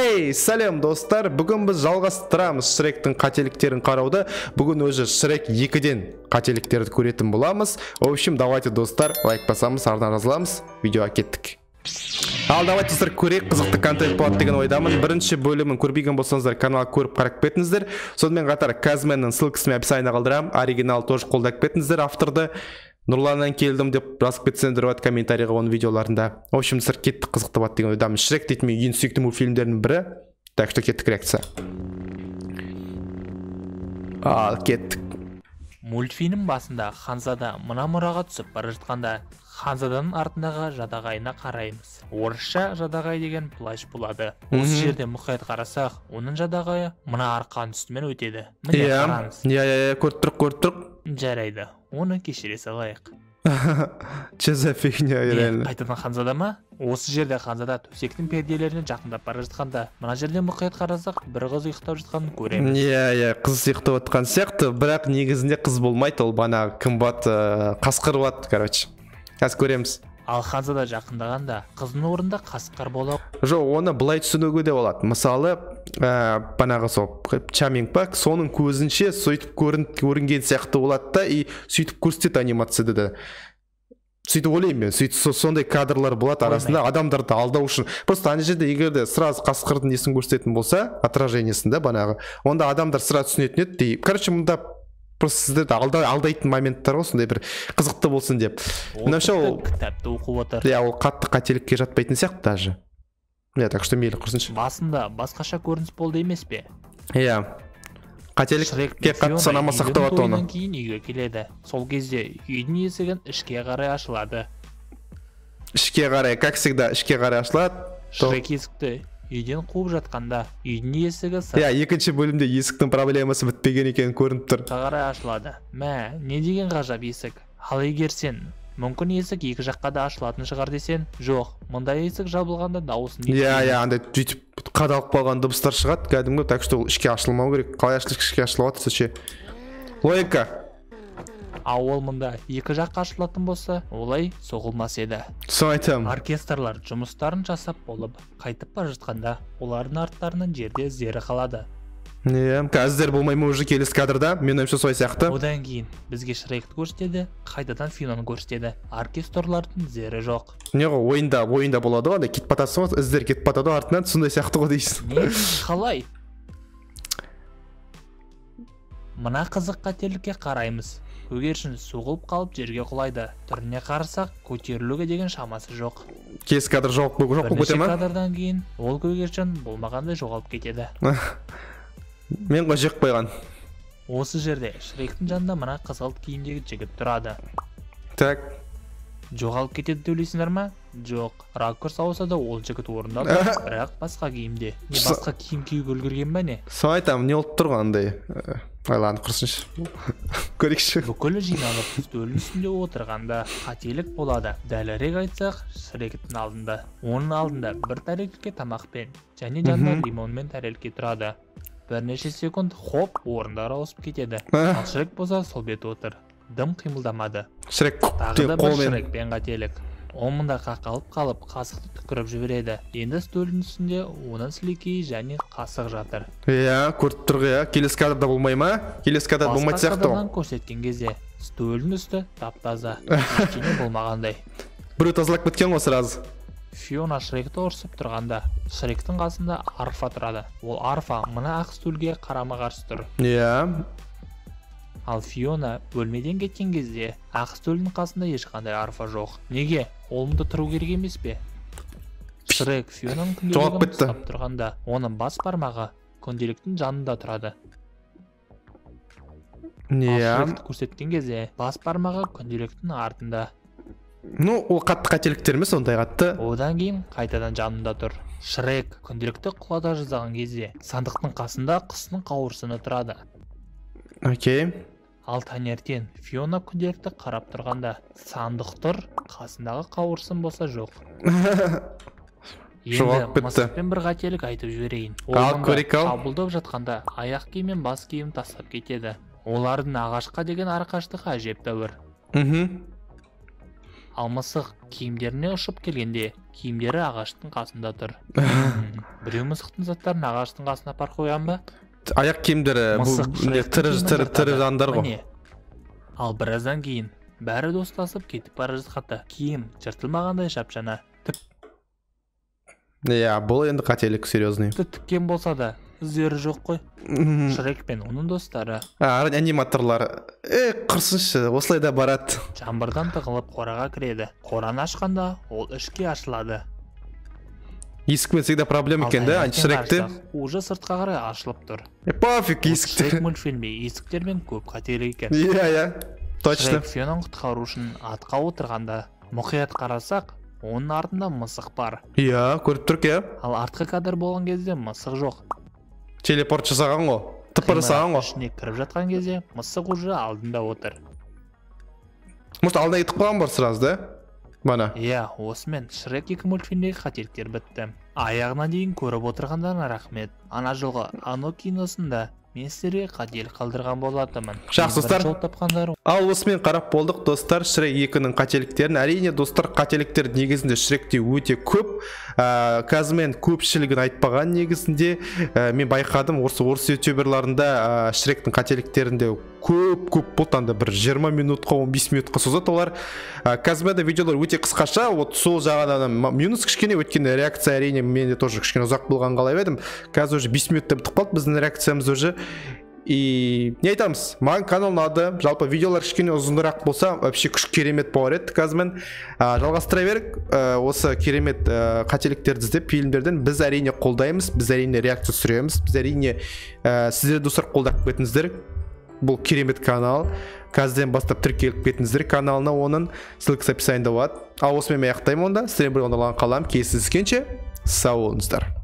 Хей, сәлем достар, бүгін біз жалғастырамыз Шректің қателіктерін қарауды. Бүгін өзі Шрек 2-ден қателіктерді көретін боламыз. В общем, давайте достар, лайк басамыз, арна жазыламыз, видеоға кеттік. Ал давайте достар көрейік, қызықты контент болады деген ойдамын. Бірінші бөлімін көрмеген болсаңыздар, канал көріп қарап кетіңіздер. Сонымен қатар Казменнің ссылкасын описаниеда қалдырамын. Оригинал тоже қолдап кетіңіздер авторды. Нұрланнан келдім деп жазып кетсеңдер болады комментарийға оның видеоларында. В общем, достар кеттік, қызықты болады деген ойдамын. Шрек дейтін менің ең сүйікті мультфильмдердің бірі. Так что кеттік реакция. Ал кеттік. Мультфильм басында Ханзада мына мұраға түсіп бара жатқанда Ханзаданың артындағы жадағайына қараймыз. Орысша жадағай деген плащ болады. Осы жерде мұқият қарасақ, оның жадағайы мына арқаның үстімен өтеді. Міне қараңыз. Иә, көріп тұрық, көріп тұрық. Жарайды, оны кешіре салайық. Че за фигня, реально? Қайтадан Ханзада ма? Осы жерде Ханзада төсектің перделеріне жақындап бара жатқанда, мына жерде мұқият қарасақ, бір қыз ұйықтап жатқанын көреміз. Иә, қыз ұйықтап жатқан сияқты, бірақ негізінде қыз болмайды, ол бана кім болады, қасқыр болады, короче. Қазір көреміз. Ал Ханзада жақындағанда, қыздың орнында қасқыр бола. Жоқ, оны былай түсінуге де болады. Мысалы, банағы сол Чаминг па, соның көзінше сөйтіп көрінген сияқты болады да, и сөйтіп көрсетеді анимацияда да. Сөйтіп ойлаймын мен, сөйтіп сондай кадрлар болады арасында адамдарды алдау үшін. Просто ана жерде егер де сразу қасқырдың несін көрсететін болса, отражениесін да банағы, онда адамдар сразу түсінетін еді. Короче, мұнда просто сіздерді алдайтын моменттар ғой, сондай бір қызықты болсын деп. Меніңше ол кітапты оқып отыр. Иә, ол қатты қателікке жатпайтын сияқты даже. Иә, так что мейлі құрсыншы. Басында басқаша көрініс болды емес пе? Иә. Қателікке қатты санамасақ та болады оны. Кейін үйге келеді. Сол кезде үйдің есігін ішке қарай ашылады. Ішке қарай, как всегда, ішке қарай ашылады. Шрек есікті үйден қуып жатқанда үйдің есігі сыртқа. Иә, екінші бөлімде есіктің проблемасы бітпеген екенін көрініп тұр. Қарай ашылады. Мә, не деген ғажап есік. Ал егер сен мүмкін есік екі жаққа да ашылатын шығар десең, жоқ, мұндай есік жабылғанда дауысын. Иә, андай бүйтіп қадалып қалған дыбыстар шығады кәдімгі, так что ол ішке ашылмау керек. Қалай ашылып ішке ашылып жатыр ше? Логика. Ал ол мұнда екі жаққа ашылатын болса, олай соғылмас еді. Соны айтамын. Оркестрлар жұмыстарын жасап болып, қайтып бара жатқанда, олардың арттарынан жерде іздері қалады. Иә, қазір болмай ма уже келесі кадрда, мен ойымша солай сияқты. Одан кейін бізге Шректі көрсетеді, қайтадан Фионаны көрсетеді. Оркестрлардың іздері жоқ. Не ғой, ойында болады ғой, андай кетіп батасың ғой, іздер кетіп батады артынан, сондай сияқты ғой дейсің. Не, қалай? Мына қызық қателікке қараймыз. Көгершін соғылып қалып жерге құлайды. Түріне қарасақ, көтерілуге деген шамасы жоқ. Келесі кадр жоқ болып кете ма? Бірнеше кадрдан кейін ол көгершін болмағандай жоғалып кетеді. Мен ғой жеп қойған. Осы жерде Шректің жанында мына қызғылт киімдегі жігіт тұрады. Так. Жоғалып кетеді деп ойлайсыңдар ма? Жоқ. Ракурс ауыса да ол жігіт орнында тұр, бірақ басқа киімде. Не басқа киім киюге үлгерген бе не? Соны айтамын, не болып тұр ғой андай. Айланып құрсыншы. Көрейікші. Бүкілі жиналып үстелдің үстінде отырғанда қателік болады. Дәлірек айтсақ, Шректің алдында. Оның алдында бір тәрелке тамақпен және жанында лимонмен тәрелке тұрады. Бірнеше секунд хоп, орындар ауысып кетеді. Ал Шрек болса сол беті отыр. Дым қимылдамады. Шрек тағы да бір Шрекпен қателік. Ол мұнда қақалып қалып, қасықты түкіріп жібереді. Енді үстелдің үстінде оның сілекейі және қасық жатыр. Иә, көріп тұр ғой, келесі кадрда болмай ма? Келесі кадрда болмайтын сияқты ғой. Басқа көрсеткен кезде үстелдің үсті тап-таза, ештеңе болмағандай. Біреу тазалап кеткен ғой сразу. Фиона Шректі ұрсып тұрғанда, Шректің қасында арфа тұрады. Ол арфа мына ақ үстелге қарама-қарсы тұр. Иә. Ал Фиона бөлмеден кеткен кезде ақ үстелдің қасында ешқандай арфа жоқ. Неге? Ол мұнда тұру керек емес пе? Шрек Фионаның күнделігін ұстап тұрғанда, оның бас бармағы күнделіктің жанында тұрады. Иә. Ал Шректі көрсеткен кезде бас бармағы күнделіктің артында. Ну, ол қатты қателіктер емес, ондай қатты. Одан кейін қайтадан жанында тұр. Шрек күнделікті құлата жаздаған кезде сандықтың қасында құстың қауырсыны тұрады. Окей. Ал таңертең Фиона күнделікті қарап тұрғанда сандық тұр, қасындағы қауырсын болса жоқ. Енді мысықпен бір қателік айтып жіберейін. Ал көрейік ал. Шабуылдап жатқанда аяқ киім мен бас киім тастап кетеді. Олардың ағашқа деген арқаштығы әжептәуір. Ал мысық киімдеріне ұшып келгенде, киімдері ағаштың қасында тұр. Біреу мысықтың заттарын ағаштың қасына апарып қойған ба? Аяқ киімдері бұл тірі жандар ғой. Ал біраздан кейін бәрі достасып кетіп бара жатқанда киім жыртылмағандай жап-жаңа. Иә, бұл енді қателік серьезный. Тіккен болса да іздері жоқ қой. Шрек пен оның достары. Аниматорлар. Құрсыншы, осылай да барады. Жаңбырдан тығылып қораға кіреді. Қораны ашқанда ол ішке ашылады. Есікпен всегда проблема екен да, Шректе. Уже сыртқа қарай ашылып тұр. Пофиг есікте. Шрек мультфильмде есіктермен көп қателік екен. Иә, иә. Точно. Шрек Фионаны құтқару үшін атқа отырғанда мұқият қарасақ, оның артында мысық бар. Иә, көріп тұрк, иә. Ал артқы кадр болған кезде мысық жоқ. Телепорт жасаған ғой. Тыпыр жасаған ғой. Ішіне кіріп жатқан кезде мысық уже алдында отыр. Может, алдына кетіп қалған бар сразу, да? Бана. Иә, осымен Шрек 2 мультфильмдегі қателіктер бітті. Аяғына дейін көріп отырғандарына рахмет. Ана жылғы Ано киносында мен сіздерге қателік қалдырған болатынмын. Жақсы, достар. Ал осымен қарап болдық, достар, Шрек 2-нің қателіктерін. Әрине, достар, қателіктер негізінде Шректе өте көп. Қазір мен көпшілігін айтпаған негізінде. Мен байқадым, орыс ютуберларында Шректің қателіктерінде көп-көп болды, анда бір 20 минутқа, 15 минутқа созады олар. Қазір менде видеолар өте қысқаша, вот сол жағынан минус кішкене, өйткені реакция әрине менде тоже кішкене ұзақ болған қалай едім. Қазір уже 5 минутта бітіп қалды біздің реакциямыз уже. И не айтамыз, маған канал ұнады. Жалпы видеолар кішкене ұзынырақ болса, вообще күш керемет болар еді. Қазір мен жалғастыра берік осы керемет қателіктерді іздеп фильмдерден біз әрине қолдаймыз, біз әрине реакция түсіреміз, біз әрине сіздер, достар, қолдап кетіңіздер. Бұл керемет канал. Қазірден бастап тіркеліп кетіңіздер каналына, оның ссылкасы описаниеда болады. Ал осымен мен аяқтаймын онда. Сіздермен бірге қаламын. Кездескенше сау болыңыздар.